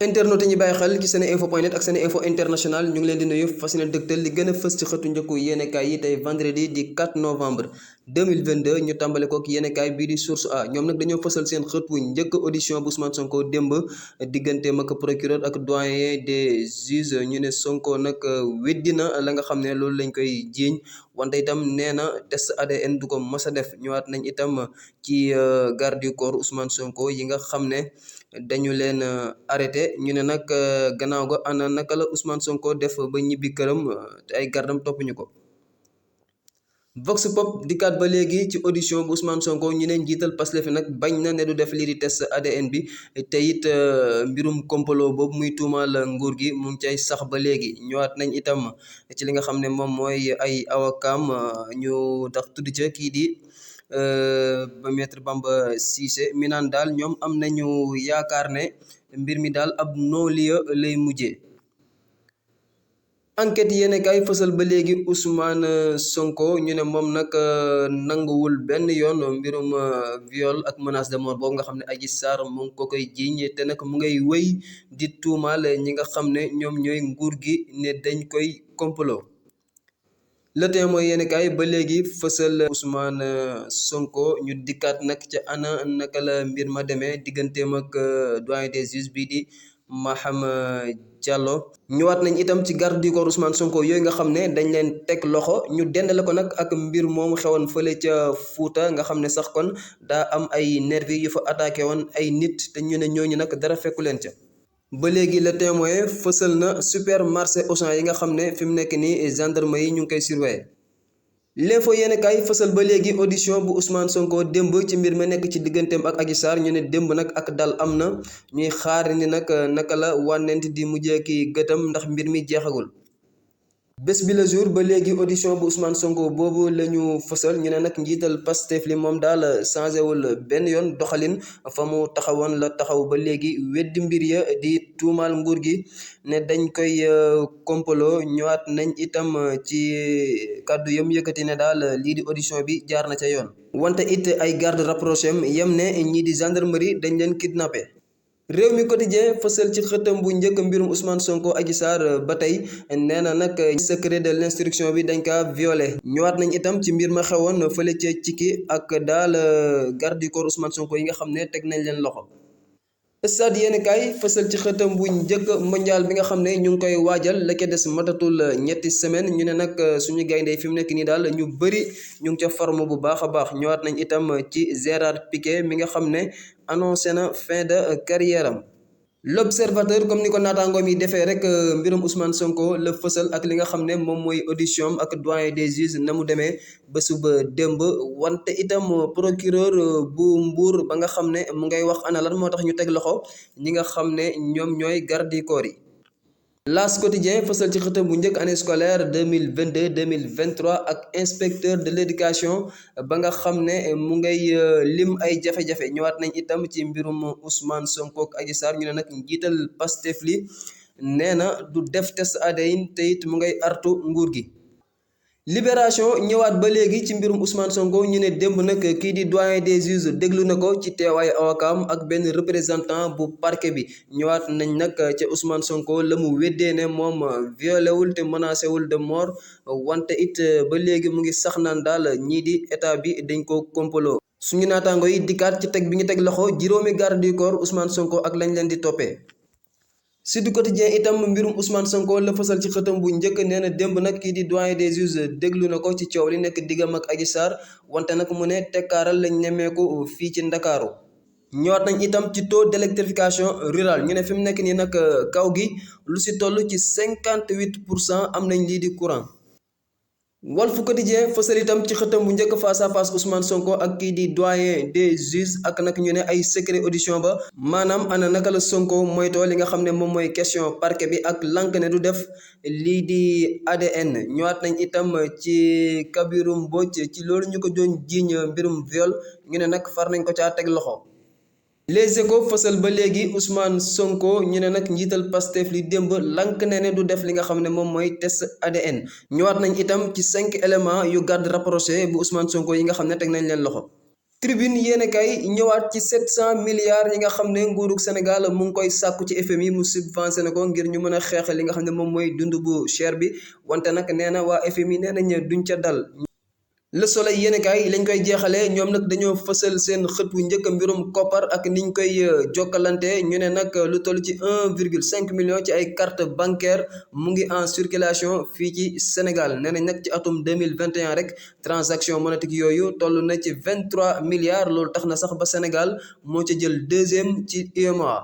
internet yi ñu bàyyi xel ci seneinfo.net ak seneinfo international ñu ngi leen di nuyu fas yéene dëgtal li gën a fës ci xëtu njëkku yéenekaay yi tey vendredi di 4 novembre 2022 ñu tàmbale ko ak yéenekaay bii di source a ñoom nag dañoo fësal seen xët wu njëkk audition bu Ousmane Sonko démb digganteem ak procureur ak doyen des juges ñu ne Sonko nag weddi na la nga xam ne loolu lañ koy jiiñ wante itam nee na test ADN du ko mës a def ñëwaat nañ itam ci garde du corps Ousmane Sonko yi nga xam ne dañu leen arrêté ñu ne nag gannaaw ga ana naka la Ousmane Sonko def ba ñibbi këram te ay gardam toppuñu ko. Vox Pop dikkaat ba léegi ci audition bu Ousmane Sonko ñu ne njiital Pastef nag bañ na ne du def lii di test ADN bi te it mbirum complot boobu muy tuumaal nguur gi mu ngi cay sax ba léegi ñëwaat nañ itam ci li nga xam ne moom mooy ay awakaam ñu tax tudd ca kii di ba maître Bamba Cissé mi naan daal ñoom am nañu yaakaar ne mbir mi daal ab non-lieu lay mujjee. Enquête yéen kay fësal ba léegi Ousmane Sonko ñu ne moom nag nanguwul benn yoon mbirum viol ak menace de mort boobu nga xam ne Adji Sarr mu ngi ko koy jiiñ te nag mu ngay wéy di tuumaal ñi nga xam ne ñoom ñooy nguur gi ne dañ koy complot. Le Témoin yéen kaay ba léegi fësal Ousmane Sonko ñu dikkaat nag ca ana naka la mbir ma demee digganteem ak doyen des juges bii di Maham Diallo ñëwaat nañ itam ci garde du corps Ousmane Sonko yooyu nga xam ne dañ leen teg loxo ñu dendale ko nag ak mbir moomu xewoon fële ca Fuuta nga xam ne sax kon daa am ay nervi yu fa attaqué woon ay nit te ñu ne ñooñu nag dara fekku leen ca. ba léegi Le Témoin fësal na supermarché Auchan yi nga xam ne fi mu nekk nii gendarme yi ñu ngi koy surveiller. L'info yéen kaay fësal ba léegi audition bu Ousmane Sonko démb ci mbir ma nekk ci digganteem ak Adji Sarr ñu ne démb nag ak dal am na ñuy xaar ni nag naka la wànnent di mujjee ki gëtam ndax mbir mi jeexagul. Bés bi le jour ba léegi audition bu Ousmane Sonko boobu la ñu fësal ñu ne nag njiital Pastef li moom daal changé wul benn yoon doxalin fa mu taxawoon la taxaw ba léegi weddi mbir ya di tuumaal nguur gi ne dañ koy complot ñëwaat nañ itam ci kàddu yam yëkkati ne daal lii di audition bi jaar na ca yoon. wante it ay garde rapproché am yem ne ñii di gendarmerie dañ leen kidnappé. réew mi quotidien fësal ci xëtam bu njëkk mbirum Ousmane Sonko Adji Sarr ba tey nee na nag secret de l'instruction bi dañ kaa violé ñëwaat nañ itam ci mbir ma xewoon fële ca Cikki ak daal garde du corps Ousmane Sonko yi nga xam ne teg nañ leen loxo. Stade yéen kaay fësal ci xëtam bu njëkk mondial bi nga xam ne ñu ngi koy waajal la ca des matatul ñetti semaine ñu ne nag suñu gaynde fi mu nekk nii daal ñu bëri ñu ngi ca forme bu baax a baax ñëwaat nañ itam ci Gérard Piqué mi nga xam ne annoncé na fin de carrière am. L'Observateur comme ni ko naataangoom yi defee rek mbirum Ousmane Sonko la fësal ak li nga xam ne moom mooy audition ak doyen des juges na mu demee ba suba démb wante itam procureur bu Mbour ba nga xam ne mu ngay wax ana lan moo tax ñu teg loxo ñi nga xam ne ñoom ñooy garde du corps yi. L'As quotidien fësal ci xëtam bu njëkk année scolaire 2022 2023 ak inspecteur de l'éducation ba nga xam ne mu ngay lim ay jafe-jafe ñëwaat nañ itam ci mbirum Ousmane Sonko ak Adji Sarr ñu ne nag njiital Pastef li nee na du def test ADN te it mu ngay artu nguur gi. Libération ñëwaat ba léegi ci mbirum Ousmane Sonko ñu ne démb nag kii di doyen des juges déglu na ko ci teewaayu awakaam ak benn représentant bu parquet bi ñëwaat nañ nag ca Ousmane Sonko la mu weddee ne moom violé wul te menacé wul de mort wante it ba léegi mu ngi sax naan daal ñii di état bi dañ ko complot. suñu naataango yi dikkaat ci teg bi ñu teg loxo juróomi garde du corps Ousmane Sonko ak lañ leen di toppee. Sud Quotidien itam mbirum Ousmane Sonko la fësal ci xëtam bu njëkk nee na démb nag kii di doyen des juges déglu na ko ci coow li nekk diggam ak Adji Sarr wante nag mu ne tekkaaral lañ nemmeeku fii ci Ndakaaru. ñëwaat nañ itam ci taux d'électrification rurale ñu ne fi mu nekk nii nag kaw gi lu si toll ci 58% am nañ lii di courant. Walf Quotidien fësal itam ci xëtam bu njëkk face à face Ousmane Sonko ak kii di doyen des juges ak nag ñu ne ay secret audition ba maanaam ana naka la Sonko moytoo li nga xam ne moom mooy question parquet bi ak lank ne du def lii di ADN ñëwaat nañ itam ci Kabirou Mbodj ci loolu ñu ko doon jiiñ mbirum viol ñu ne nag far nañ ko caa teg loxo. Les Échos fësal ba léegi Ousmane Sonko ñu ne nag njiital Pastef li démb lank ne du def li nga xam ne moom mooy test ADN ñëwaat nañ itam ci 5 éléments yu garde rapproché bu Ousmane Sonko yi nga xam ne teg nañ leen loxo. Tribune yéen kay ñëwaat ci 700 milliards yi nga xam ne nguurug Sénégal mu ngi koy sàkku ci FMI mu subventionné ko ngir ñu mën a xeex li nga xam ne moom mooy dund bu cher bi wante nag nee na waa FMI nee nañ duñ ca dal. Le Soleil yéenekaay lañ koy jeexalee ñoom nag dañoo fësal seen xët wu njëkk mbirum koppar ak niñ koy jokkalante ñu ne nag lu toll ci 1,5 million ci ay carte bancaire mu ngi en circulation fii ci Sénégal nee nañ nag ci atum 2021 rek transaction monétique yooyu toll na ci 23 milliards loolu tax na sax ba Sénégal moo ca jël deuxième ci UEMOA.